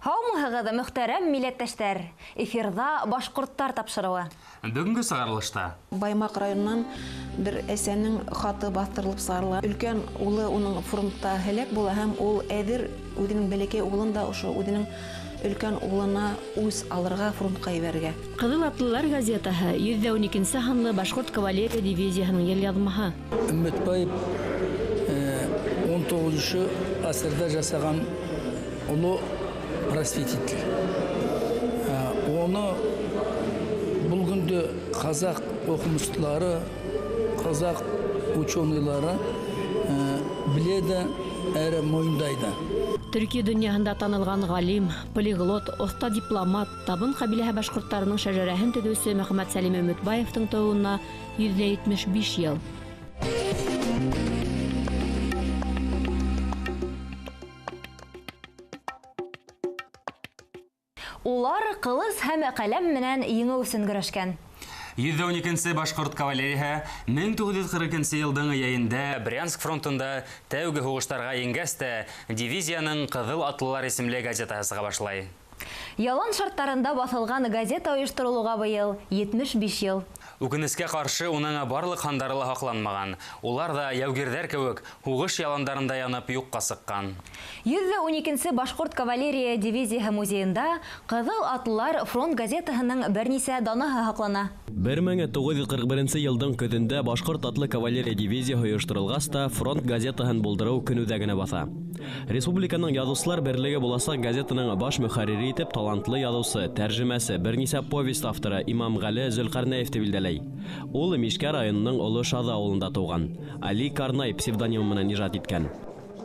Һаумыһығыҙ, мөхтәрәм милләттәштәр! Эфирҙа башҡорттар тапшырыуы. Бөгөнгө сығарылышта Баймаҡ районынан бер әсәнең хаты баҫтырылып сығарыла. Өлкән улы уның фронтта һәләк була һәм ул әҙер үҙенең бәләкәй улын да ошо үҙенең өлкән улына үс алырға фронтҡа ебәрергә. Ҡыҙыл атлылар газетаһы 112-нсе һанлы башҡорт кавалерия дивизияһының йылъяҙмаһы. Өмөтбаев 19 ғасырҙа жасаған оло просветитель. Оны бұл күнде қазақ оқымыстылары, қазақ ученыйлары біледі, әрі мойындайды. Төрки донъяһында танылған ғалим, полиглот, оҫта дипломат, табын ҡәбиләһе башҡорттарының шәжәрәһен төҙөүсе Мөхәммәтсәлим Өмөтбаевтың тыуыуына 175 йыл. Улар ҡылыс һәм ҡәләм менән еңеү өсөн көрәшкән. 112-нсе башҡорт кавалерияһы 1942 йылдың йәйендә Брянск фронтында тәүге һуғыштарға еңгәс тә дивизияның Ҡыҙыл атлылар исемле газетаһы сыға башлай. Ялан шарттарында баҫылған газета ойошторолоуға быйыл 75 йыл. Үкенескә ҡаршы уның барлыҡ һандары ла һаҡланмаған. Улар ҙа яугирҙәр кеүек һуғыш яландарында янып юҡҡа сыҡҡан. 112-нсе башҡорт кавалерия дивизияһы музейында Ҡыҙыл атлылар фронт газетаһының бер нисә данаһы һаҡлана. 1941 йылдың көҙөндә башҡорт атлы кавалерия дивизияһы ойошторолғас та фронт газетаһын булдырыу көнүҙәгенә баҫа. Республиканың яҙыусылар берлеге буласаҡ газетаның баш мөхәррире итеп талантлы яҙыусы, тәржемәсе, бер нисә повесть авторы Имамғәле Зөлҡәрнәевте билдәләй. Ул Мишкә районының Оло Шаҙы ауылында тыуған. Али Карнай псевдонимы менән ижад иткән.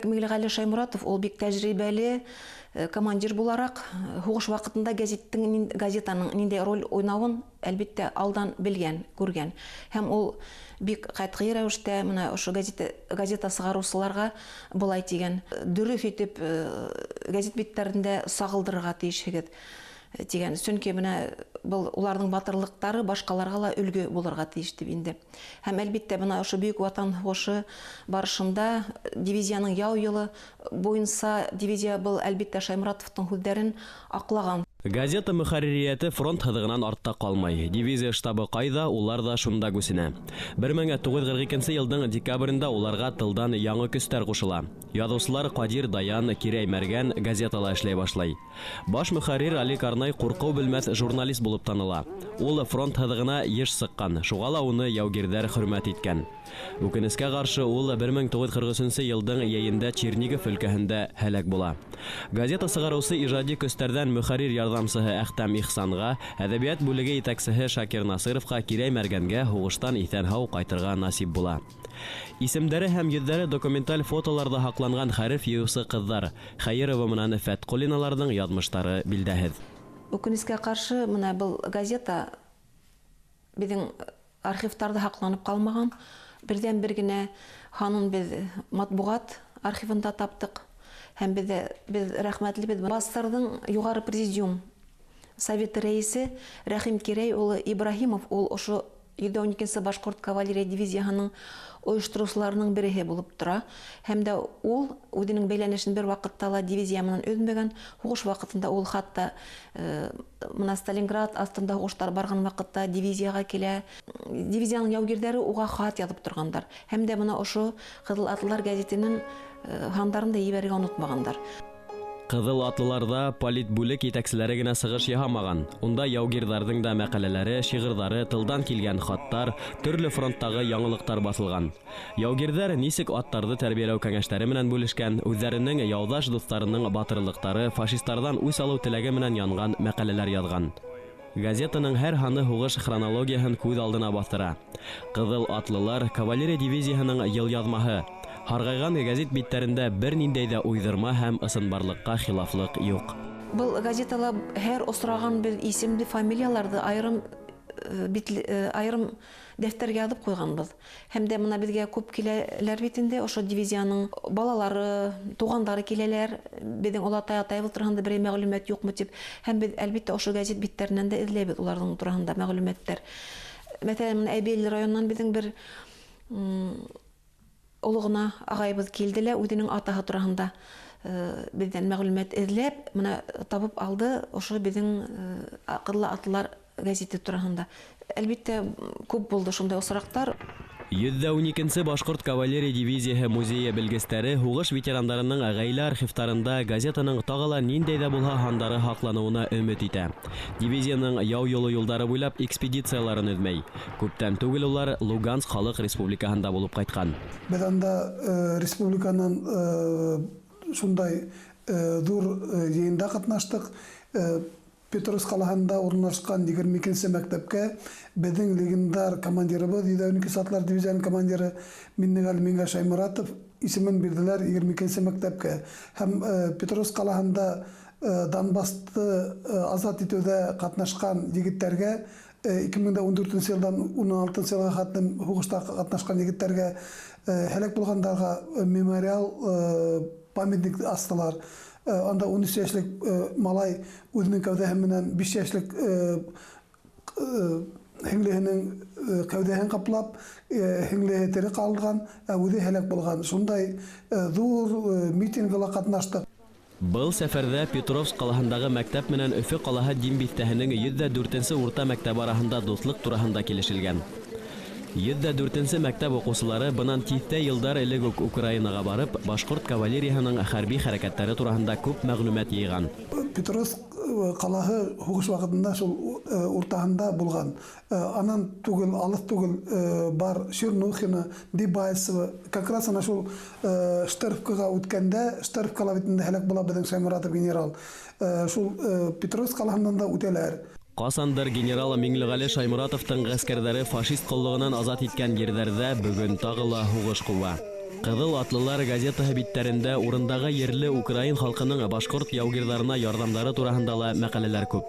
Миңлеғәле Шаймуратов ул бик тәжрибәле командир булараҡ һуғыш ваҡытында газетаның ниндәй роль уйнауын әлбиттә алдан белгән, күргән. Һәм ул бик ҡәтғи рәүештә мына ошо газета сығарыусыларға былай тигән: дөрөҫ итеп гәзит биттәрендә сағылдырырға тейешһегеҙ тигән. Сөнки мына был уларҙың батырлыҡтары башҡаларға ла өлгө булырға тейеш тип инде. Һәм әлбиттә бына ошо Бөйөк Ватан һуғышы барышында дивизияның яу юлы буйынса дивизия был әлбиттә Шаймуратовтың һүҙҙәрен аҡлаған. Газета мөхәрририәте фронт һыҙығынан артта ҡалмай. Дивизия штабы ҡайҙа, улар ҙа шунда күсенә. 1942 йылдың декабрендә уларға тылдан яңы көстәр ҡушыла. Яҙыусылар Ҡадир Даян, Кирәй Мәргән газетала эшләй башлай. Баш мөхәррир Али Карнай ҡурҡыу белмәҫ журналист булып таныла. Ул фронт һыҙығына йыш сыҡҡан, шуға ла уны яугирҙәр хөрмәт иткән. Үкенескә ҡаршы ул 1943 йылдың йәйендә Чернигов өлкәһендә һәләк була. Газета сығарыусы ижади көстәрҙән мөхәррир ярҙамсыһы Әхтәм Ихсанға, әҙәбиәт бүлеге етәксеһе Шакир Насыровҡа, Кирәй Мәргәнгә һуғыштан иҫән-һау ҡайтырға насип була. Исемдәре һәм йөҙҙәре документаль фотоларҙа һаҡланған хәреф йыйыусы ҡыҙҙар Хәйерова менән Фәтҡуллиналарҙың яҙмыштары билдәһеҙ. Үкенескә ҡаршы мына был газета беҙҙең архивтарҙа һаҡланып ҡалмаған. Берҙән-бер генә һанын беҙ матбуғат архивында таптыҡ. Һәм беҙ рәхмәтлебеҙ. БАССРҙың юғары президиум советы рәйесе Рәхим Кирәй улы Ибраһимов ул ошо 112-нсе башҡорт кавалерия дивизияһының ойоштороусыларының береһе булып тора. Һәм дә ул үҙенең бәйләнешен бер ваҡытта ла дивизия менән өҙмәгән. Һуғыш ваҡытында ул хатта мына Сталинград аҫтында һуғыштар барған ваҡытта дивизияға килә. Дивизияның яугирҙәре уға хат яҙып торғандар. Һәм дә мына ошо Ҡыҙыл атлылар гәзитенең һандарын да ебәрергә онотмағандар. Ҡыҙыл атлыларҙа политбүлек етәкселәре генә сығыш яһамаған. Унда яугирҙарҙың да мәҡәләләре, шиғырҙары, тылдан килгән хаттар, төрлө фронттағы яңылыҡтар баҫылған. Яугирҙәр нисек аттарҙы тәрбиәләү кәңәштәре менән бүлешкән, үҙҙәренең яуҙаш дуҫтарының батырлыҡтары, фашистарҙан үс алыу теләге менән янған мәҡәләләр яҙған. Газетаның һәр һаны һуғыш хронологияһын күҙ алдына баҫтыра. Ҡыҙыл атлылар кавалерия дивизияһының йылъяҙмаһы. Һарғайған гәзит биттәрендә бер ниндәй ҙә уйҙырма һәм ысынбарлыҡҡа хилафлыҡ юҡ. Был газетала һәр осраған беҙ исемле фамилияларҙы айырым дәфтәргә яҙып ҡуйғанбыҙ. Һәм дә мына беҙгә күп киләләр бит инде, ошо дивизияның балалары, туғандары киләләр, беҙҙең олатай атайыбыҙ тураһында берәй мәғлүмәт юҡмы тип. Һәм беҙ әлбиттә ошо гәзит биттәренән дә эҙләйбеҙ уларҙың тураһында мәғлүмәттәр. Мәҫәлән, мына Әбйәлил районынан беҙҙең бер олоғона ағайыбыҙ килде лә үҙенең атаһы тураһында Беҙҙән мәғлүмәт эҙләп, мына табып алды ошо беҙҙең Ҡыҙыл атлылар гәзите тураһында. Әлбиттә, күп булды шундай осраҡтар. 112-нсе башҡорт кавалерия дивизияһы музейы белгестәре һуғыш ветерандарының ғаилә архивтарында газетаның тағы ла ниндәй ҙә булһа һандары һаҡланыуына өмөт итә. Дивизияның яу юлы юлдары буйлап экспедицияларын өҙмәй. Күптән түгел улар Луганск халыҡ республикаһында булып ҡайтҡан. Беҙ анда республиканан шундай ҙур йыйында ҡатнаштыҡ. Петровск ҡалаһында урынлашҡан 22-нсе мәктәпкә беҙҙең легендар командирыбыҙ, 112-нсе атлылар дивизияһының командиры Миннеғәле Миңгә Шайморатов исемен бирҙеләр 22-нсе мәктәпкә. Һәм Петровск ҡалаһында Донбассты азат итеүҙә ҡатнашҡан егеттәргә 2014 йылдан 16 йылға хәтлем һуғышта ҡатнашҡан егеттәргә, һәләк булғандарға мемориал памятник астылар. Анда 13 йәшлек малай үҙенең кәүҙәһе менән 5 йәшлек һеңлеһенең кәүҙәһен ҡаплап, һеңлеһе тере ҡалған, ә үҙе һәләк булған. Шундай ҙур митингыла ҡатнаштыҡ. Был сәфәрҙә Петровск ҡалаһындағы мәктәп менән Өфө ҡалаһы Дим биҫтәһенең 104-нсе урта мәктәбе араһында дуҫлыҡ тураһында килешелгән. 104-нсе мәктәп уҡыусылары бынан тиҫтә йылдар элек үк Украинаға барып, башҡорт кавалерияһының хәрби хәрәкәттәре тураһында күп мәғлүмәт йыйған. Петровск ҡалаһы һуғыш ваҡытында шул уртаһында булған. Анан түгел, алыҫ түгел бар Чернухина, Дебальцево. Как раз ана шул Штервкаға үткәндә, Штервкала бит инде һәләк була беҙҙең Шайморатов генерал. Шул Петровск ҡалаһынан да үтәләр. Ҡасандыр генерал Миңлеғәле Шайморатовтың ғәскәрҙәре фашист ҡоллоғонан азат иткән ерҙәрҙә бөгөн тағы ла һуғыш ҡуба. Ҡыҙыл атлылар газетаһы биттәрендә урындағы ерле украин халҡының башҡорт яугирҙарына ярҙамдары тураһында ла мәҡәләләр күп.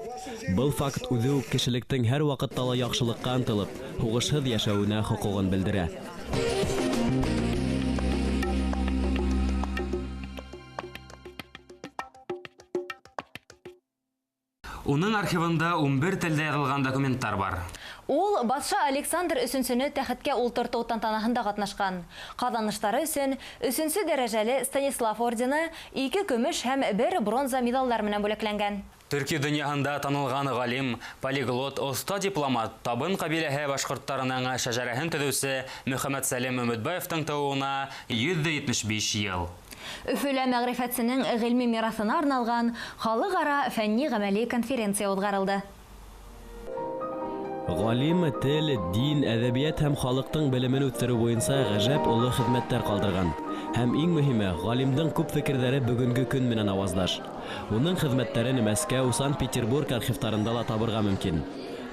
Был факт үҙе үк кешелектең һәр ваҡытта ла яҡшылыҡҡа ынтылып, һуғышһыҙ йәшәүенә хоҡуғын белдерә. Уның архивында 11 телдә яҙылған документтар бар. Ул батша Александр III-нө тәхеткә ултыртыу тантанаһында ҡатнашҡан. Ҡаҙаныштары өсөн 3-нсе дәрәжәле Станислав ордены, 2 көмөш һәм 1 бронза миҙалдар менән бүләкләнгән. Төрки донъяһында танылған ғалим, полиглот, оҫта дипломат, табын ҡәбиләһе башҡорттарының шәжәрәһен төҙөүсе Мөхәммәтсәлим Өмөтбаевтың тыуыуына 175 йыл. Өфөлә мәғрифәтсенең ғилми мираҫына арналған халыҡ-ара фәнни-ғәмәли конференция уҙғарылды. Ғалим тел, дин, әҙәбиәт һәм халыҡтың белемен үҫтереү буйынса ғәжәп оло хеҙмәттәр ҡалдырған. Һәм иң мөһиме, ғалимдың күп фекерҙәре бөгөнгө көн менән ауаздаш. Уның хеҙмәттәрен Мәскәү, Санкт-Петербург архивтарында ла табырға мөмкин.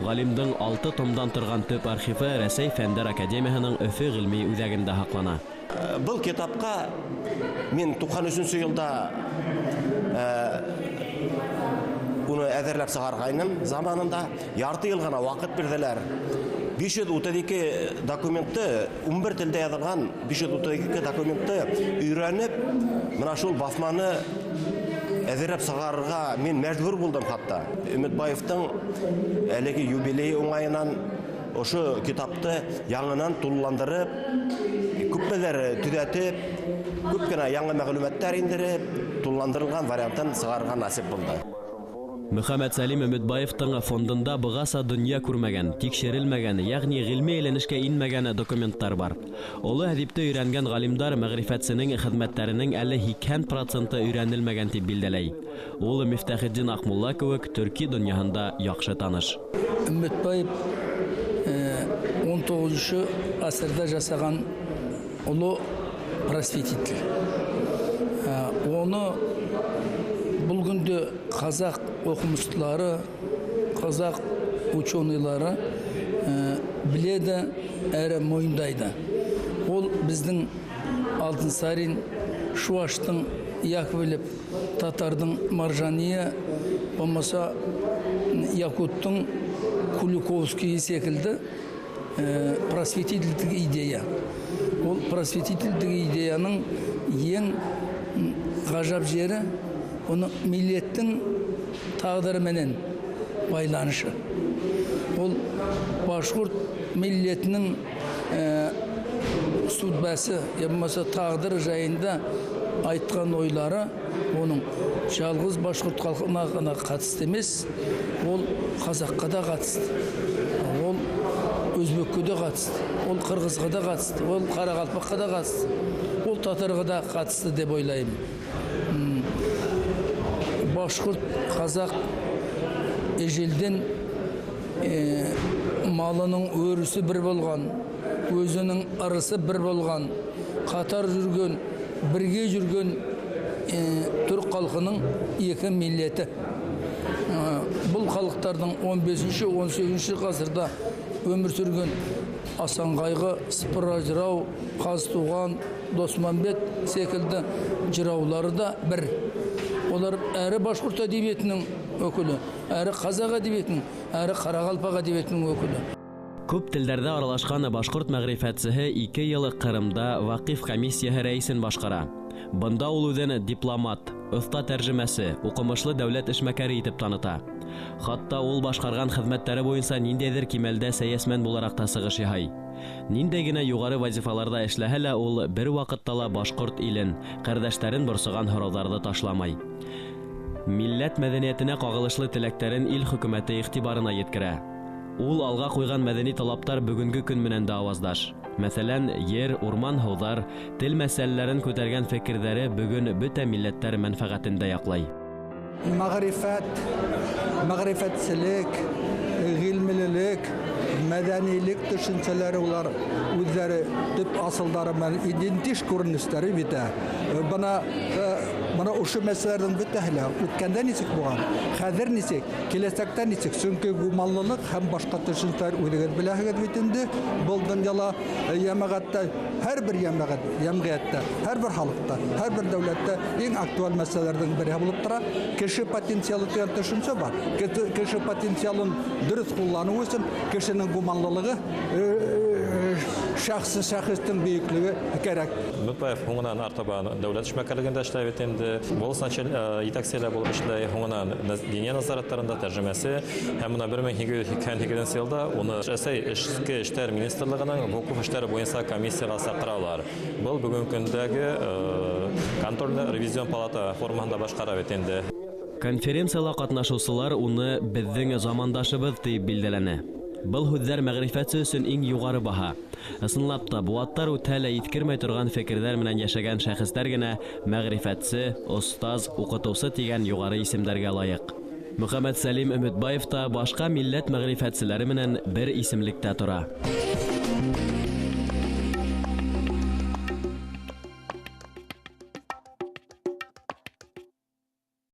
Ғалимдың 6 томдан торған төп архивы Рәсәй Фәндәр Академияһының Өфө ғилми үҙәгендә һаҡлана. Был китапҡа мин 93-нсе йылда уны әҙерләп сығарғайным. Заманында ярты йыл ғына ваҡыт бирҙеләр. 532 документты, 11 телдә яҙылған 532 документты өйрәнеп, мына шул баҫманы әҙерләп сығарырға мин мәжбүр булдым хатта. Өмөтбаевтың әлеге юбилейы уңайынан ошо китапты яңынан тулыландырып, күпмелер төҙәтеп, күп кенә яңы мәғлүмәттәр индереп, тулыландырылған вариантын сығарырға насип булды. Мөхәммәтсәлим Өмөтбаевтың фондында бығаса донъя күрмәгән, тикшерелмәгән, йәғни ғилми әйләнешкә инмәгән документтар бар. Оло әҙипте өйрәнгән ғалимдар мәғрифәтсенең хеҙмәттәренең әле 80% өйрәнелмәгән тип билдәләй. Ул Мифтахетдин Аҡмулла кеүек төрки донъяһында яҡшы таныш. Өмөтбаев 19-нчы ғасырҙа жасаған оло просветитель. Оны бұл күнде қазақ оқымыстылары, қазақ ученыйлары біледі, әрі мойындайды. Ол біздің Алтынсарин, Шуаштың Яковлев, татардың Маржания, болмаса Якуттың Куликовский секілді просветительдік идея. Ол просветительдік идеяның ең ғажап жері оны миллеттің тағдырыменен байланышы. Ол башқұрт миллетінің судьбасы, я болмаса тағдыры жайында Айтқан ойлары оның жалғыз башқұрт халқына ғана қатысты емес, ол қазаққа да қатысты, ол өзбекке де қатысты, ол қырғызға да қатысты, ол қарақалпаққа да қатысты, ол татарға да қатысты деп ойлаймын. Башқұрт, қазақ ежелден малының өрісі бір болған, өзінің ырысы бір болған, қатар жүрген, бірге жүрген түрік халқының екі миллеті. Бұл халықтардың 15-ші, 18-ші ғасырда өмір сүрген Асан Қайғы, Сыпыра жырау, Қазтуған, Досманбет секілді жыраулары да бір. Олар әрі башқұрт әдебиетінің өкілі, әрі қазақ әдебиетінің, әрі қарақалпақ әдебиетінің өкілі. Күп телдәрҙә аралашҡан башҡорт мәғрифәтсеһе 2 йыл Ҡырымда ваҡиф комиссияһы рәйесен башҡара. Бында ул үҙен дипломат, оҫта тәржемәсе, уҡымышлы дәүләт эшмәкәре итеп таныта. Хатта ул башҡарған хеҙмәттәре буйынса ниндәйҙер кимәлдә сәйәсмән булараҡ та сығыш яһай. Ниндәй генә юғары вазифаларҙа эшләһә лә, ул бер ваҡытта ла башҡорт илен, ҡәрҙәштәрен борсоған һорауҙарҙы ташламай. Милләт мәҙәниәтенә ҡағылышлы теләктәрен ил хөкүмәте иғтибарына еткерә. Ул алға ҡуйған мәҙәни талаптар бөгөнгө көн менән дә ауаздаш. Мәҫәлән, ер, урман, һыуҙар, тел мәсьәләләрен күтәргән фекерҙәре бөгөн бөтә милләттәр мәнфәғәтен дә яҡлай. Мәғрифәт, мәғрифәтселек, ғилмилелек, мәҙәнилек төшөнсәләре улар үҙҙәре төп асылдары менән идентиш күренештәре бит. Бына ошо мәсьәләләрҙең бөтәһе лә үткәндә нисек булған, хәҙер нисек, киләсәктә нисек. Сөнки гуманлылыҡ һәм башҡа төшөнсәләр үҙегеҙ беләһегеҙ бит инде. Был донъяла йәмәғәттә, һәр бер йәмғиәттә, һәр бер халыҡта, һәр бер дәүләттә иң актуаль мәсьәләләрҙең береһе булып тора. Кеше потенциалы тигән төшөнсә бар. Кеше потенциалын дөрөҫ ҡулланыу өсөн кешенең гуманлылығы, шәхси шәхестең бөйөклөгө кәрәк. Өмөтбаев һуңынан артабан дәүләт эшмәкәрлегендә эшләй бит инде. Волос етәксе лә булып эшләй, һуңынан диния назараттарында тәржемәсе һәм бына 1888 йылда уны Рәсәй Эске эштәр министрлығының вуҡуф эштәре буйынса комиссияға саҡыралар. Был бөгөнгө көндәге контрольно-ревизион палата формаһында башҡара бит инде. Конференцияла ҡатнашыусылар уны беҙҙең замандашыбыҙ тип билдәләне. Был һүҙҙәр мәғрифәтсе өсөн иң юғары баһа. Ысынлап та, быуаттар үтһә лә иҫкермәй торған фекерҙәр менән йәшәгән шәхестәр генә мәғрифәтсе, остаз, уҡытыусы тигән юғары исемдәргә лайыҡ. Мөхәммәтсәлим Өмөтбаев та башҡа милләт мәғрифәтселәре менән бер исемлектә тора.